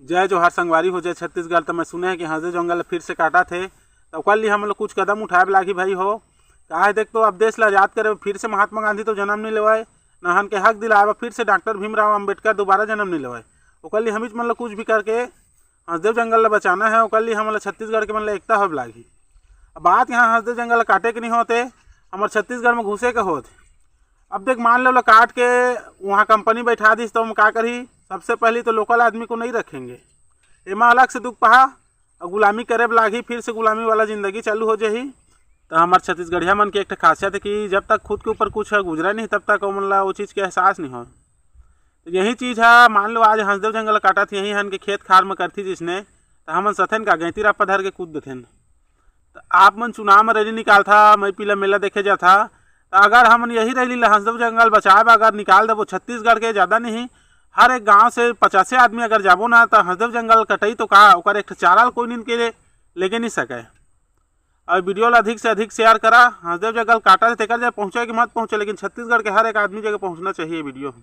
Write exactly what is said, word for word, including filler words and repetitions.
जय जोहार संगवारी हो, जय छत्तीसगढ़। तो मैं सुने हँव कि हसदेव जंगल ल फिर से काटत हे, तो ओकर लिए हमन ल कुछ कदम उठाए बर लागही भाई हो। काहे देख, तो अब देश ल आजाद करे फिर से महात्मा गांधी तो जन्म नहीं लेवय, न हमन के हक दिलाए बर फिर से डॉक्टर भीमराव अंबेडकर दोबारा जन्म नहीं लेवय। ओकर लिए हमीच मन ल कुछ भी करके हसदेव जंगल ल बचाना हे। ओकर लिए हमन ल छत्तीसगढ़ के मन ल एकता होए बर लागही। अब बात यहाँ हसदेव जंगल ल काटे के नहीं होत हे, हमर छत्तीसगढ़ में घुसे के होत हे। अब देख, मान लो, काट के वहाँ कंपनी बैठा दिस, तो हम का करही? सबसे पहली तो लोकल आदमी को नहीं रखेंगे, एमा अलग से दुख पहा, और गुलामी करे बर लागही, फिर से गुलामी वाला जिंदगी चालू हो जाही। तो हमार छत्तीसगढ़िया मन के एक ठो खासियत हे कि जब तक खुद के ऊपर कुछ गुजरा नहीं, तब तक ओमन ला वो चीज़ के एहसास नहीं हो। तो यही चीज़ है, मान लो, आज हसदेव जंगल काटत, यही हन के खेत खार में करथी जिसने, तो हमन सथेन का गैंती रापा धर के कूद देथेन। तो आप मन चुनाव में रैली निकालथा, मई पीला मेला देखे जाथा, तो अगर हमन यही रैली ला हसदेव जंगल बचाए बर अगर निकाल देबो, छत्तीसगढ़ के ज़्यादा नहीं, हर एक गांव से पचासे आदमी अगर जाबो ना, तो हसदेव जंगल कटई तो का, ओकर एक ठो चारा ल कोई नींद के ले, लेके नहीं सके। और वीडियो ला अधिक से अधिक शेयर करा। हसदेव जंगल काटत हे, तेकर जगह पहुँचे कि मत पहुँचे, लेकिन छत्तीसगढ़ के हर एक आदमी जगह पहुँचना चाहिए वीडियो।